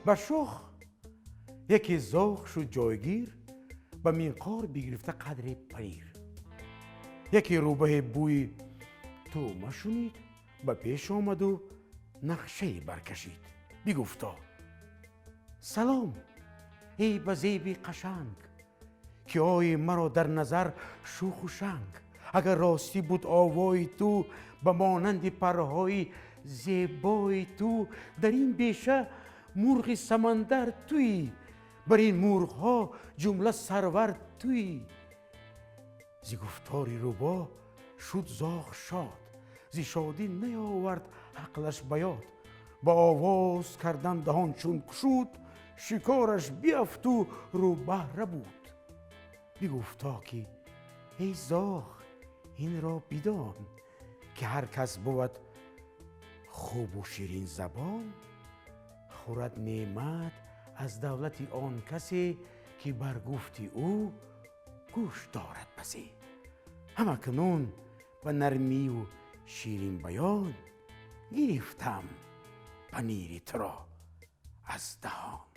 Ба шох яке зоғ шуд ҷойгир, ба минқор бигирифта қадре панир. Яке рӯбаҳе бӯи тӯъма шунид, ба пеш омаду нақшае баркашид. Бигуфто: «Салом, эй ба зеби қашанг, ки ои маро дар назар шӯху шанг. Агар ростӣ буд овои ту, ба монанди парҳои зебои ту, дар ин беша мурғи самандар туӣ, бар ин мурғҳо ҷумла сарвар туӣ». Зи гуфтори рӯбоҳ шуд зоғ шод, зи шодӣ наёвард ҳақлаш ба ёд. Ба овоз кардан даҳон чун кушуд, шикораш биафту рӯбаҳ рабуд. Бигуфто ки: «Эй зоғ, инро бидон, ки ҳар кас бувад хубу ширинзабон, хӯрад неъмат аз давлати он касе, ки бар гуфти ӯ гӯш дорад басе. Ҳамакнун ба нармию ширинбаён гирифтам панири туро аз даҳон».